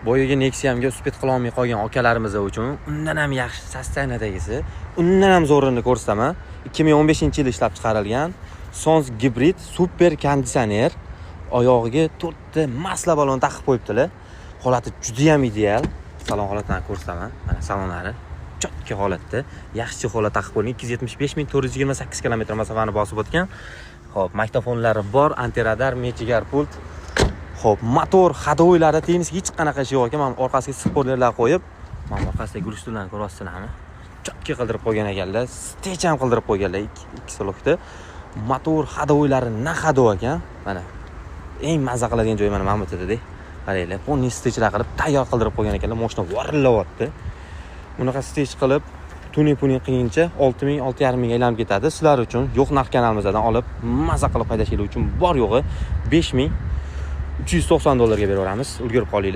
Boyagi Nexia'mga успеть qilolmay qolgan akalarimiz uchun undan ham yaxshi состояния dagisi, undan ham zo'rini ko'rsataman. 2015-yil ishlab chiqarilgan Sons gibrid, super konditsioner, oyog'iga to'rtta масло balon taqib qo'yibdilar. Holati juda ham ideal. Salon holatini ko'rsataman. Mana salonlari чётко holatda, yaxshi holat taqib qo'yilgan. 275 428 kilometr masofani bosib o'tgan. Xo'p, magnitofonlari bor, антирадар, mechigar pult. Xo'p, motor ходовой larda texnik hech qanaqa ishi yo'q ekan. Mana orqasiga spoilerlar qo'yib, mana orqasidagi gulistonlarni ko'ryapsizlarmi? Чётко qildirib qo'ygan ekanlar. Stech ham qildirib qo'yganlar ikki слог da. Motor ходовой lari на ходу ekan. Mana eng mazza qiladigan joyi mana bu yerda. Qaranglar, полный стеч lar qilib tayyor qildirib qo'ygan ekanlar. Moshina vorillayapti. Bunaqa стеч qilib, tuning puning qilguncha 6 ming, 6,5 mingga aylanib ketadi. Sizlar uchun yo'q narx kanalimizdan olib, maza qilib haydashinglar uchun bor yo'g'i 5390 dollarga beraveramiz. Ulgurib qolinglar.